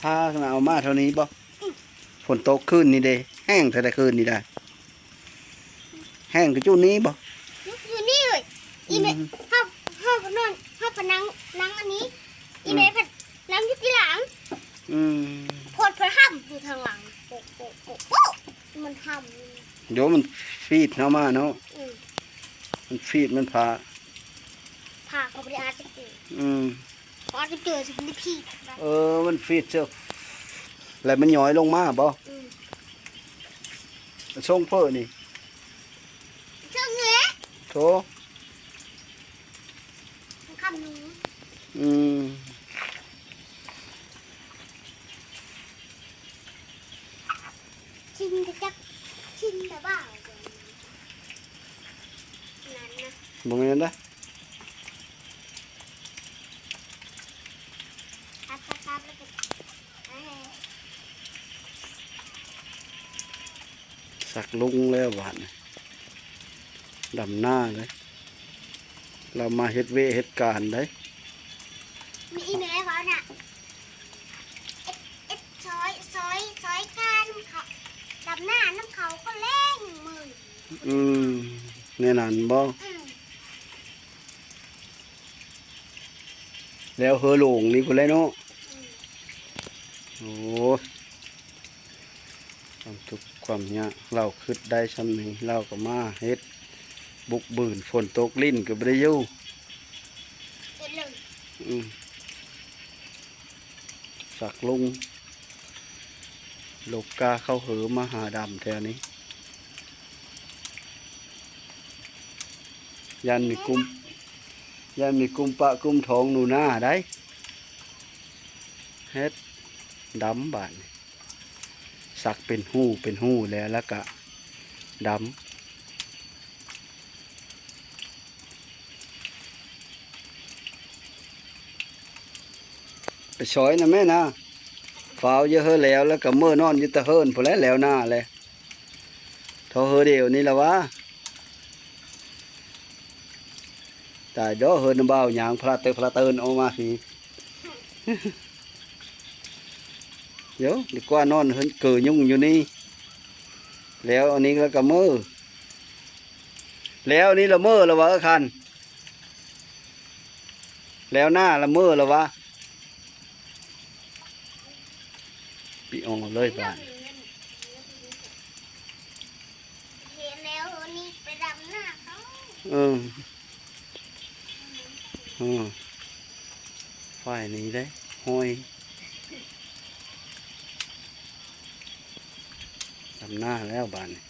ພານະ ເອົາມາເທົ່ານີ້ບໍ່? ອືມ ຝົນຕົກຄືນນີ້ເດ ແຮງແທ້ໃດຄືນນີ້ໄດ. ແຮງກະຢູ່ນີ້ບໍ່? ຢູ່ ຢູ່ນີ້ເລີຍ. ອີແມ່ ອືມ ເຮົາ ເຮົາໄປນອນ ເຮົາໄປນັ່ງ ນັ່ງອັນນີ້ ອີແມ່ ອືມ ພັດນັ່ງຢູ່ທີ່ຫຼັງ. ອືມ ໂພດເພິ່ນຫ້ຳຢູ່ທາງຫຼັງ ໂປະ ໂປະ ໂປະ ໂປະ ມັນຫ້ຳ. ດຽວມັນຟີດເຮົາມາເນາະ. ອືມ ມັນຟີດ ມັນພາ ພາເຂົາບໍ່ໄດ້ອາດຈະເຈີ. ອືມ ອາດຈະເຈີຊິໄດ້ຜີດ. ເອີ ມັນຟີດເຊີ ແລ້ວມັນຍ້ອຍລົງມາບໍ່? ອືມ ຊົງເພີນີ້ ເຊີງແຫຼະ ໂຖ ຄຳໜູ. ອືມ ຊິນກະຈັກ ຊິນແຕ່ວ່າ ນັ້ນນະ ບໍ່ແມ່ນເດ້. ສັກລົງແລ້ວບາດນີ້. ດຳນາເດ້ ລາວມາເຮັດວຽກເຮັດການເດ້. ມີອີແມ່ເວົ້ານະ ເຮັດ ເຮັດຊ່ອຍ ຊ່ອຍ ຊ່ອຍກັນເຂົາ ດຳນານຳເຂົາກໍແລງມື້. ອືມ ແນວນັ້ນບໍ? ອືມ ແລ້ວເຮີໂລງນີ້ພຸ້ນແຫຼະເນາະ. ອືມ ໂອ້ຍ ຄວາມທຸກຄວາມຍາກ ລາວຄິດໄດ້ຊ່ຳນີ້ ລາວກໍມາເຮັດ ບຸກບືນ ຝົນຕົກ ລິ້ນກໍບໍ່ໄດ້ຢູ່. ເຮັດເລີຍ. ອືມ ສັກລຸງ ຫຼົກກ້າເຂົ້າເຮີມາຫາດຳແຖວນີ້ ຢ້ານມີກຸມ ຢ້ານມີກຸມປະກຸມທ້ອງໜູນາໄດ໋. ເຮັດ ດຳບາດນີ້ ສັກເປັນຮູເປັນຮູແລ້ວ ແລ້ວກະດຳ. ໄປຊ່ອຍນະແມ່ນະ ຟ້າວຢ່າເຮີແລ້ວ ແລ້ວກໍເມືອນອນຢູ່ແຕ່ເຮືອນພຸ້ນແຫຼະ ແລ້ວນາແຫຼະ. ເທົ່າເຮີດຽວນີ້ລະຫວາ ຕາຍເດີ ເຮີນຳບ່າວຍ່າງພະລະເຕີພະລະເຕີນອອກມາພີ້. ດຽວດີກວ່ານອນເຮີນເກີຍຸງຢູ່ນີ້ ແລ້ວອັນນີ້ລະກະເມີ ແລ້ວນີ້ລະເມີລະຫວາ ເອີ ຄັນ ແລ້ວໜ້າລະເມີລະຫວາ. ປິອອກເລີຍບາດ ເຫັນແລ້ວນີ້ໄປດຳນາເຂົາ. ເອີ ເອີ ຝ່າຍນີ້ເດ້ ຫ້ອຍ ດຳນາແລ້ວບາດນີ້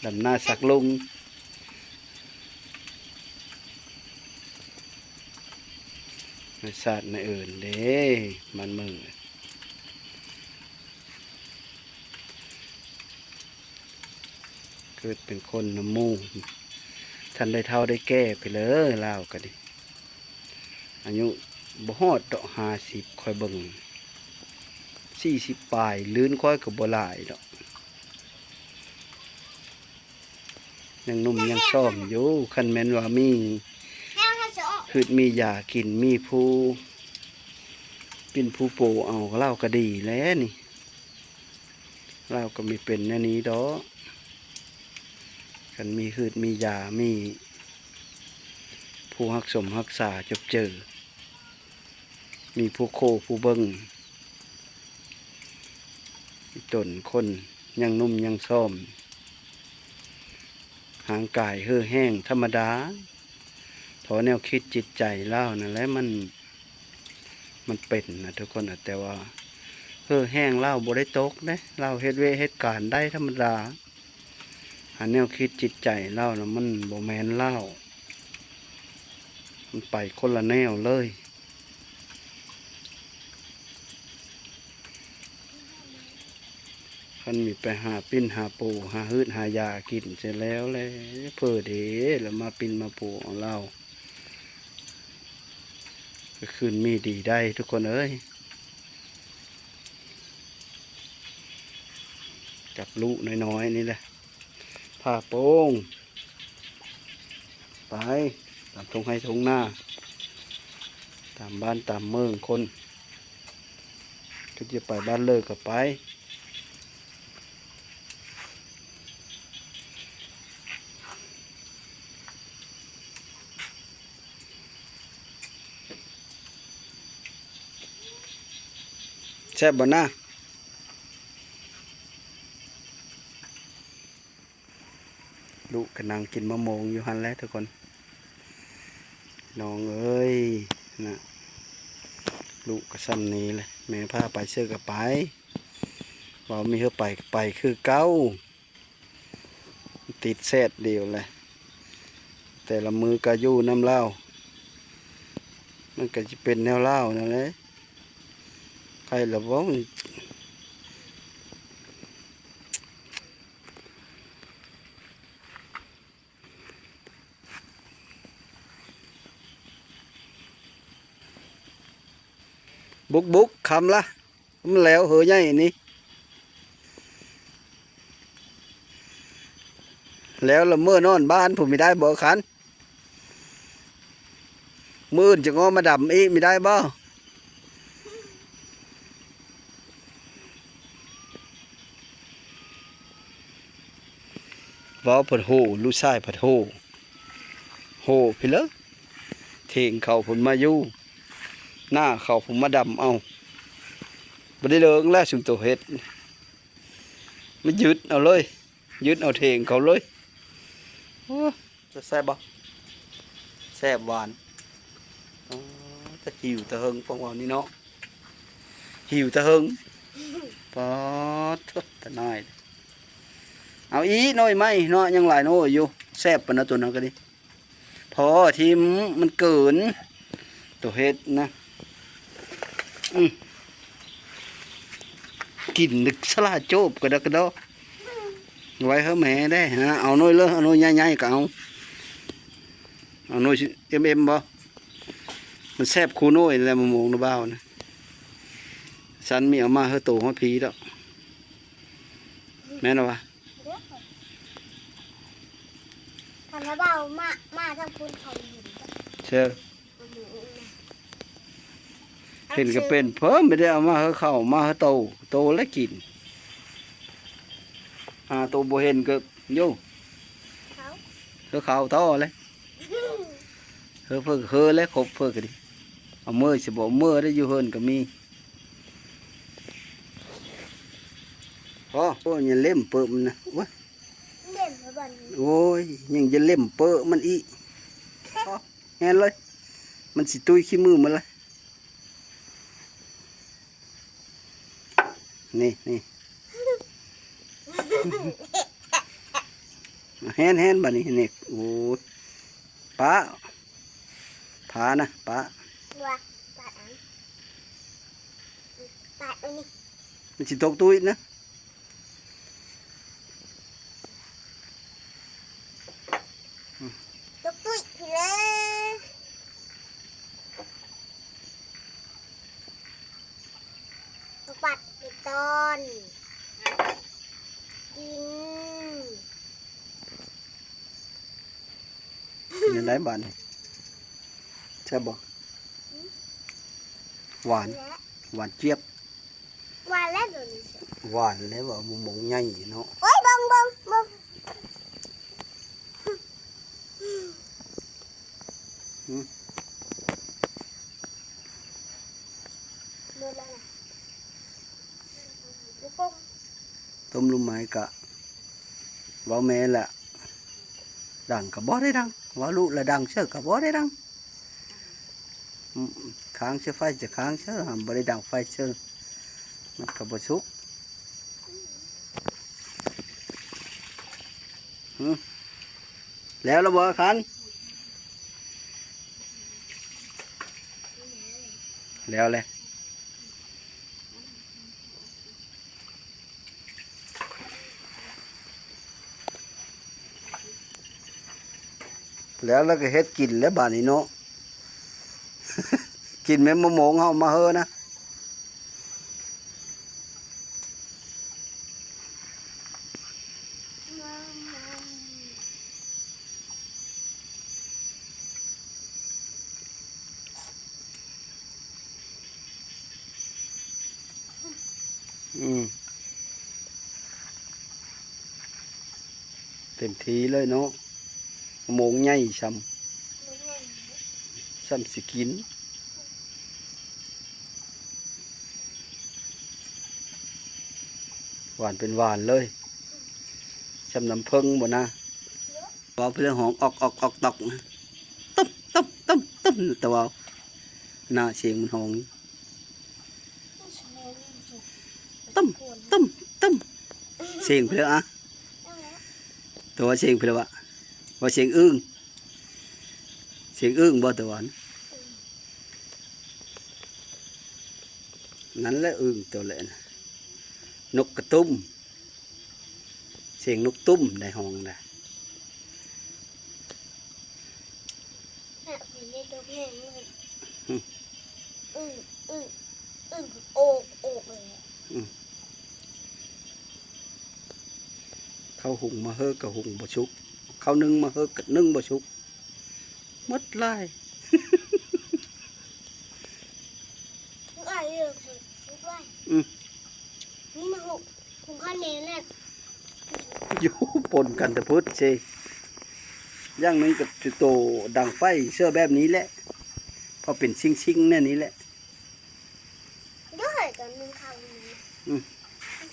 ດຳນາສັກລຸງ ໃນຊາດໃນເອີນເດ້ ບ້ານເມືອງ ເກີດເປັນຄົນນຳໝູ່ ທັນໄດ້ເຖົ້າໄດ້ແກ່ໄປເລີຍ ລາວກໍດີ ອາຍຸບໍ່ຮອດດອກຫ້າສິບ ຂ້ອຍເບິ່ງ ສີ່ສິບປາຍ ລື່ນຂ້ອຍກໍບໍ່ຫຼາຍດອກ. ຍັງໜຸ່ມຍັງຊອມຢູ່ ຄັນແມ່ນວ່າມີ ແນວເຮົາຊິອອກ ຄືດມີຢາກິນ ມີຜູ້ປິ່ນຜູ້ປູເອົາ ລາວກໍດີແລ້ວນີ້ ລາວກໍມີເປັນແນວນີ້ດອກ ຄັນມີຮືດມີຢາ ມີຜູ້ຮັກສົມຮັກສາຈົບເຈີ ມີຜູ້ໂຄຜູ້ເບິ່ງ ຕົນຄົນຍັງໜຸ່ມຍັງຊອມ ຮ່າງກາຍເຫີແຮງທຳມະດາ ເພາະແນວຄິດຈິດໃຈລາວນັ້ນແຫຼະ ມັນ ມັນເປັນນະທຸກຄົນ ແຕ່ວ່າເຫີແຮງລາວບໍ່ໄດ້ຕົກເດ້ ລາວເຮັດວຽກເຮັດການໄດ້ທຳມະດາ. ຫາແນວຄິດຈິດໃຈລາວນະ ມັນບໍ່ແມ່ນລາວ ມັນໄປຄົນລະແນວເລີຍ. ຄັນມີໄປຫາປິ່ນຫາປູ ຫາຮືດຫາຢາກິນ ເສຍແລ້ວແຫຼະ ເຜີເດ ແລ້ວມາປິ່ນມາປູເອົາລາວ ກໍຄືນມີດີໄດ້ທຸກຄົນເອີຍ. ກັບລູກນ້ອຍໆນີ້ແຫຼະ ພາໂປ່ງ ໄປຕາມທົ່ງໄຮ່ທົ່ງນາ ຕາມບ້ານຕາມເມືອງຄົນ ຄືຈະໄປບ້ານເລີກກໍໄປ. ແຊບບໍ່ນາ? ລູກກໍນັ່ງກິນມະມ່ວງຢູ່ຫັ້ນແຫຼະທຸກຄົນ ນ້ອງເອີຍນະ. ລູກກໍຊ່ຳນີ້ແຫຼະ ແມ່ພາໄປເຊີກໍໄປ ເວົ້າມີເຮີໄປກໍໄປຄືເກົ່າ. ຕິດແຊດດຽວແຫຼະ ແຕ່ລະມື້ກະຢູ່ນຳລາວ ມັນກະຊິເປັນແນວລາວນັ້ນແຫຼະ ໃຜລະເວົ້າ. ບຸກໆ ຄ່ຳລະ ມັນແລ້ວເຫີໃຫຍ່ນີ້. ແລ້ວລະເມືອນອນບ້ານພຸ້ນ ມີໄດ້ບໍ່ຄັນ? ມື້ອື່ນຈຶ່ງເອົາມາດຳອີກ ມີໄດ້ບໍ່? ເວົ້າເພິ່ນໂຫ ລູກຊາຍເພິ່ນໂຫ ໂຫພີ້ເລີ ເຖງເຂົາພຸ້ນມາຢູ່ ໜ້າເຂົາພຸ້ນມາດຳເອົາ ບໍ່ໄດ້ເລີງແລ້ວຊຸມໂຕເຮັດ ມາຍຶດເອົາເລີຍ ຍຶດເອົາເຖງເຂົາເລີຍ. ໂອ້ ແຊບບໍ່? ແຊບຫວານ. ອໍ ແຕ່ຫິວແຕ່ເຫິງ ພວກເຮົານີ້ເນາະ ຫິວແຕ່ເຫິງ. ປາດໂທ້ ຕາໜ້າຍ ເອົາອີກໜ້ອຍໄມ້ເນາະ ຍັງຫຼາຍໜ້ອຍຢູ່. ແຊບປານນັ້ນ ໂຕນັ້ນກໍດີ ພໍຖິ້ມ ມັນເກີນ ໂຕເຮັດນະ. ອື ກິນນຶກສະຫຼາໂຈບກະດອກກະດໍ ໄວ້ເຮີແມ່ໄດ້. ເອົາໜ້ອຍເລີ ເອົາໜ້ອຍໃຫຍ່ໆກະເອົາ ເອົາໜ້ອຍເອັມເອັມບໍ່? ມັນແຊບຄູ່ໜ້ອຍແຫຼະ ມະມ່ວງນະບ່າວນະ. ສັນມີເອົາມາເຮີໂຕຮອດພີ້ດອກ ແມ່ນບໍ່ວະ? ເດີ ຄັນວ່າເວົ້າມາ ມາທາງພຸ້ນເຂົາເຫັນ ເຊີ ເຫັນກໍເປັນເພີ່ມ ບໍ່ໄດ້ເອົາມາເຮີເຂົາ ມາເຮີໂຕ ໂຕແລະກິນ. ຫາໂຕບໍ່ເຫັນກໍໂຍ ເຂົາ ເຮີເຂົາຕໍ່ແຫຼະ ເຮີເພິ່ນເຮີແລະ ຄົບເພິ່ນກໍດີ. ເອົາເມີຊິບໍ່ເອົາເມີໄດ້ ຢູ່ເຮືອນກໍມີ. ພໍ ໂອ້ຍ ຢ່າເລັມເປີະມັນນະ ໂອ້ຍ ເລັມແລ້ວບັດນີ້ ໂອ້ຍ ຍັງຈະເລັມເປີະມັນອີກ. ພໍ ແຮ່ນເລີຍ ມັນຊິຕຸ້ຍຂີ້ມືໝົດລະ. ນີ້ ນີ້ ແຮ່ນ ແຮ່ນ ບາດນີ້ ນີ້ ໂອ້ຍ ປະ ພານະ ປະ ວ່າ ປະອັນ ປະອັນນີ້ ມັນຊິຕົກຕຸ້ຍນະ. ຕົກຕຸ້ຍພີ້ເລີ ຕົກປັດເປັນຕອນ ກິນ ເປັນຈັ່ງໃດບາດນີ້ ແຊບບໍ່? ຫວານ ແຊບ ຫວານຈຽບ. ຫວານແລ້ວດຽວນີ້ ຫວານແລ້ວວ່າ ມະມ່ວງໃຫຍ່ເນາະ. ໂອ້ຍ ເບິ່ງ ເບິ່ງ ເບິ່ງ ຫື ໝົດແລ້ວນະ ລູກໂປ່ງ ຕົ້ມລູກໄມ້ກະ ເວົ້າແມ່ນລະ ດັງກະບໍ່ໄດ້ດັງ ເວົ້າລູກລະດັງເສີກະບໍ່ໄດ້ດັງ. ອືມ ຄ້າງເຊີໄຟຈະຄ້າງເຊີ ບໍ່ໄດ້ດັງໄຟເຊີ ມັນກະບໍ່ສຸກ. ຫື ແລ້ວລະບໍ່ຄັນ? ແລ້ວແຫຼະ. ແລ້ວລະກະເຮັດກິນແລ້ວບາດນີ້ເນາະ ກິນແມ່ນມະມ່ວງເຮົາມາເຮີນະ. ອືມ ເຕັມທີ່ເລີຍເນາະ ມະມ່ວງໃຫຍ່ຊ່ຳ ຊ່ຳຊິກິນ ຫວານເປັນຫວານເລີຍ ຊ່ຳນ້ຳເຜິ້ງບໍ່ນາ. ເວົ້າເພິ່ນຮ້ອງອອກໆໆຕອກນະ ຕຶບໆໆ ຕະເວົ້າ ໜ້າສຽງມັນຮ້ອງ ຕຶ້ມ ຕຶ້ມ ຕຶ້ມ ສຽງເພິ່ນອະ ຕົວສຽງເພິ່ນວ່າ ວ່າສຽງອຶ່ງ ສຽງອຶ່ງບໍ່ຕະວັນ ນັ້ນແຫຼະອຶ່ງໂຕແລະນະ ນົກກະຕຸ້ມ. ສຽງນົກຕຸ້ມໄດ້ຮ້ອງນະ ແບບນີ້ຕົວແພງເລີຍ ອືມ ອຶ້ງ ອຶ້ງ ອຶ້ງ ໂອກ ໂອກເລີຍ ອືມ ເຂົ້າຫຸງມາເຮີກະຫຸງບໍ່ສຸກ ເຂົ້າໜຶ້ງມາເຮີກ ໜຶ້ງບໍ່ສຸກ ໝົດຫຼາຍ. ອືມ ນີ້ນະ ຫຸງ ຫຸງຂ້າວແນ່ແຫຼະ ຢູ່ປົນກັນແຕ່ພຸ້ນເຊ. ຢ່າງໜຶ່ງກໍຊິໂຕດັງໄຟເຊື່ອແບບນີ້ແຫຼະ ເພາະເປັນຊິງໆແນວນີ້ແຫຼະ. ເດີ ຕອນໜຶ່ງເຂົ້ານີ້ນະ ອືມ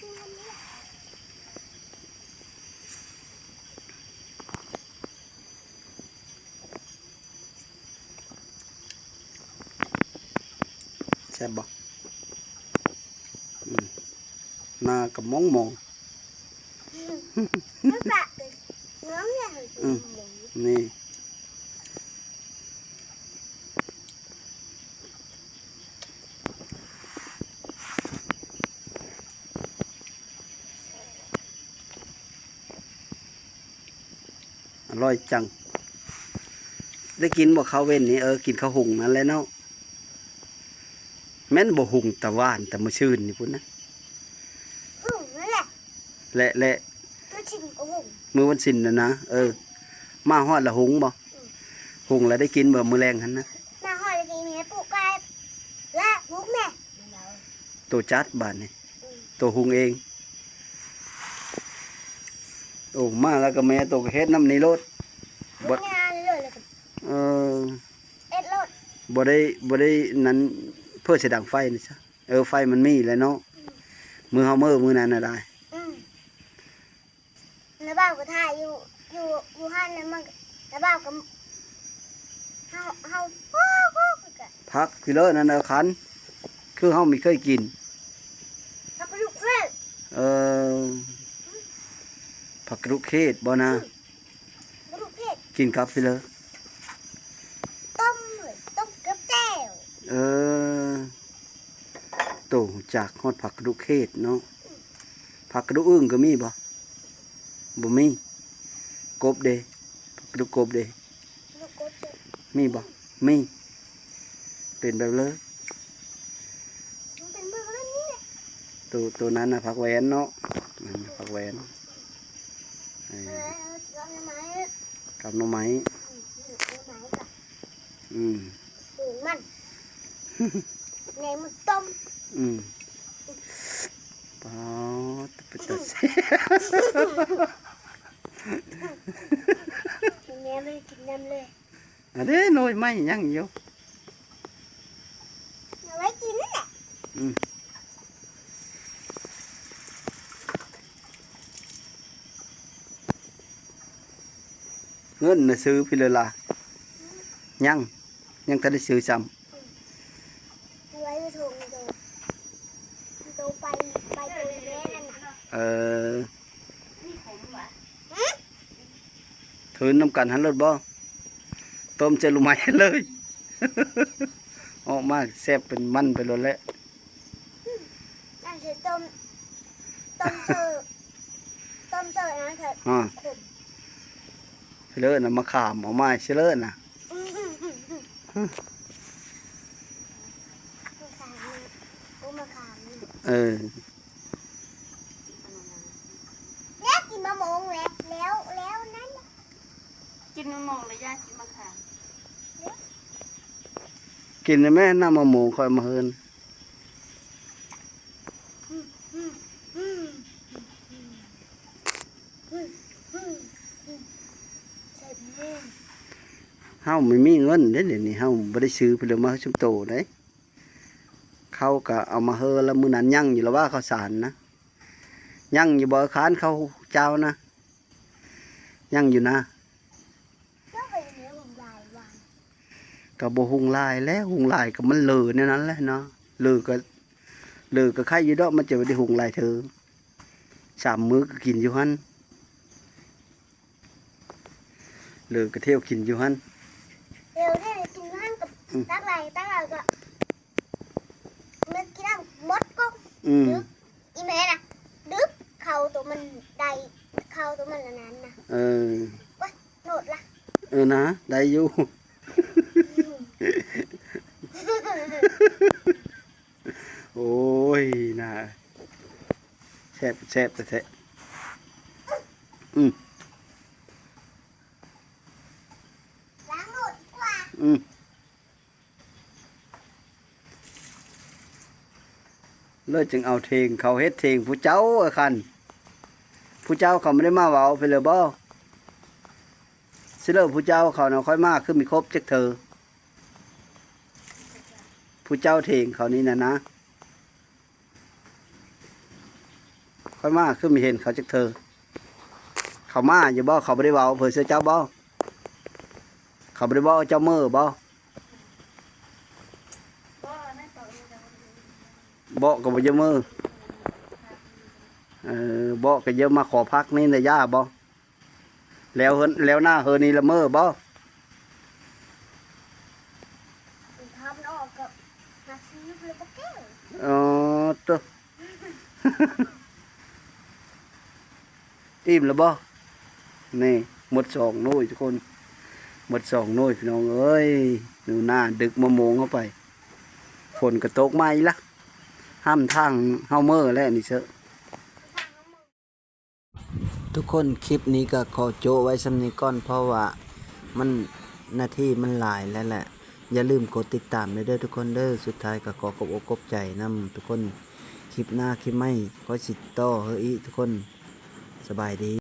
ຊິງໆແບບນີ້ແຫຼະ. ແຊບບໍ່? ອືມ ໜ້າກະມອງໆ ອືມ ນີ້ ອະລ່ອຍຈັງ. ໄດ້ກິນບໍ່ເຂົ້າເວັນນີ້? ເອີ ກິນເຂົ້າຫຸງນັ້ນແຫຼະເນາະ. ແມ່ນບໍ່ຫຸງຕາຫວານແຕ່ມື້ຊືນນີ້ພຸ້ນນະ? ຫຸງນັ້ນແຫຼະ ແລະ ແລະ ມື້ຊິນກໍຫຸງ ມື້ວັນສິນນະນະ. ເອີ ມາຮອດລະຫຸງບໍ່? ອືມ ຫຸງລະໄດ້ກິນບໍ່ມື້ແລງຫັ້ນນະ? ມາຮອດລະກິນ ແມ່ປູກໄກ່ລະຫຸງແມ່ ໂຕຈັດບາດນີ້. ອືມ ໂຕຫຸງເອງ. ໂອ້ ມາແລ້ວກໍແມ່ໂຕກໍເຮັດນຳນີ້ໂລດ ບໍ່ ເຮັດງານເລີຍ ແລ້ວກໍ ເອີ ເຮັດໂລດ ບໍ່ໄດ້ ບໍ່ໄດ້ນັ້ນ ເພື່ອຊິດັງໄຟນີ້ຊະ. ເອີ ໄຟມັນມີແຫຼະເນາະ ອືມ ມື້ເຮົາເມີມື້ນັ້ນນະໄດ໋. ອືມ ລະບ່າວກໍຖ່າຍຢູ່ ຢູ່ ຢູ່ຫັ້ນນະ ມັນ ລະບ່າວກໍ ເຮົາ ເຮົາ ຜັກພີເລີນັ້ນເອີ ຄັນ ຄືເຮົາມີເຄີຍກິນ ຜັກກະດຸເຂດ ເອີ ຜັກກະດຸເຂດບໍ່ນະ? ອືມ ກະດູກເຂດ ກິນກັບພີເລີ ຕົ້ມເລີຍ ຕົ້ມກັບແຈ່ວ. ເອີ ໂຕຮູ້ຈັກຮອດຜັກກະດຸເຂດເນາະ. ອືມ ຜັກກະດຸອື່ນກໍມີບໍ່? ບໍ່ມີ. ກົບເດ? ຜັກກະດຸກົບເດ? ກະດູກກົບເດ? ມີບໍ່? ມີ ເປັນແບບເລີຍ ມັນເປັນເບິ່ງແບບນີ້ແຫຼະ. ໂຕ ໂຕນັ້ນນະ ຜັກແຫວນເນາະ ອືມ ຜັກແຫວນ ເອີ ເອີ ກັບໜໍ່ໄມ້ ກັບໜໍ່ໄມ້ ອືມ ໜໍ່ໄມ້ກໍ ອືມ ປູກມັນ ໃນມັນຕົ້ມ ອືມ ປາດ ເປັນຕາແຊບ ແມ່ໄດ້ກິນນຳເລີຍ. ອັນເດ້ ໜໍ່ໄມ້ຍັງຢູ່ ເອົາໄວ້ກິນນັ້ນແຫຼະ ອືມ ເງິນນະຊື້ພີເລີລະ ຍັງ ຍັງທັນໄດ້ຊື້ຊ້ຳ ອືມ ເອົາໄວ້ຢູ່ຖົງໂຕ ໂຕໄປ ໄປໂຕແມ່ນັ້ນນະ ເອີ ຫື? ຄືນນຳກັນຫັ້ນໂລດບໍ່? ຕົ້ມເຈີລູໄມ້ເລີຍ ອອກມາແຊບເປັນມັນໄປໂລດແຫຼະ ອືມ ອັນຊິຕົ້ມ ຕົ້ມເຈີ ຕົ້ມເຈີອັນນັ້ນເຖາະ ຮະ ຂົມ ເລີນະ ມະຂາມ ເອົາມາຊິເລີນະ ອືມ ມະຂາມ ໂອ້ ມະຂາມ ເອີ ແລ້ວກິນມະມ່ວງແລ້ວ ແລ້ວ ແລ້ວນັ້ນ ກິນມະມ່ວງແລ້ວຢາກກິນມະຂາມ ກິນແມ່ ນ້ຳມະມ່ວງຂ້ອຍມາເຮືອນ ເຮົາບໍ່ມີເງິນເດ້ ດຽວນີ້ເຮົາບໍ່ໄດ້ຊື້ຜະເລິມາໃຫ້ຊຸມໂຕເດ້ ເຂົາກໍເອົາມາເຮີລະ ມື້ນັ້ນຍັງຢູ່ລະວ່າເຂົ້າສານນະ ຍັງຢູ່ບໍ່ ຄານເຂົ້າເຈົ້ານະ ຍັງຢູ່ນະ ກໍບໍ່ຮຸ່ງຫຼາຍແຫຼະ ຮຸ່ງຫຼາຍກໍມັນເລີແນວນັ້ນແຫຼະເນາະ ເລີກໍ ເລີກໍໄຄຢູ່ດອກ ມັນຈະບໍ່ໄດ້ຮຸ່ງຫຼາຍເທີ ສາມມື້ກໍກິນຢູ່ຫັ້ນ ເລີກໍທ່ຽວກິນຢູ່ຫັ້ນ ເລີກໍທ່ຽວກິນຢູ່ຫັ້ນ ອືມ ຕັກຫຼາຍ ຕັກຫຼາຍກໍ ເລີກິນໝົດກໍ ອືມ ອີແມ່ນະ ດຶກເຂົ້າໂຕມັນໄດ້ ເຂົ້າໂຕມັນອັນນັ້ນນະ ເອີ ໂອ້ຍ ໂລດລະ ເອີນະ ໄດ້ຢູ່ ໂອ້ຍ ນາ ແຊບ ແຊບແທ້ໆ ອືມ. ອືມ ເລີຍຈຶ່ງເອົາເຖງເຂົາເຮັດເຖງຜູ້ເຈົ້າ ເອີ ຄັນ ຜູ້ເຈົ້າເຂົາບໍ່ໄດ້ມາເວົ້າເພິ່ນເລີຍບໍ່? ຊິເລີຍຜູ້ເຈົ້າເຂົານະ ຂ້ອຍມາຄືມີຄົບຈັກເທື່ອ ຜູ້ເຈົ້າເຖງເຂົານີ້ນະນະ. ຂ້ອຍມາຄືມີເຫັນເຂົາຈັກເທື່ອ. ເຂົາມາຢູ່ບໍ່? ເຂົາບໍ່ໄດ້ເວົ້າເຜີເຊື່ອເຈົ້າບໍ່? ເຂົາບໍ່ໄດ້ບອກເຈົ້າເມີບໍ່? ບອກກໍບໍ່ຢາກເມີ. ເອີ ບອກກໍຢ່າມາຂໍພັກນີ້ນະ ຢ່າບໍ? ແລ້ວເຮີ ແລ້ວໜ້າເຮີນີ້ລະເມີບໍ? ເອີ ໂຕ ອີ່ມລະບໍ? ນີ້ໝົດສອງໜ່ວຍທຸກຄົນ ໝົດສອງໜ່ວຍພີ່ນ້ອງເອີຍ. ໜູນາດຶກມາໂມງເຮົາໄປ ຝົນກໍຕົກມາອີກລະ ຫ້ຳທາງເຮົາເມີແລ້ວນີ້ເຊີ. ທຸກຄົນ ຄລິບນີ້ກໍຂໍໂຈະໄວ້ສ່ຳນີ້ກ່ອນ ເພາະວ່າມັນ ນາທີມັນຫຼາຍແລ້ວແຫຼະ. ຢ່າລືມກົດຕິດຕາມແດ່ເດີທຸກຄົນເດີ. ສຸດທ້າຍກໍຂໍຂອບອົກຂອບໃຈນຳທຸກຄົນ. ຄລິບໜ້າຄລິບໃໝ່ຂ້ອຍຊິຕໍ່ເຮີອີກທຸກຄົນ. ສະບາຍດີ.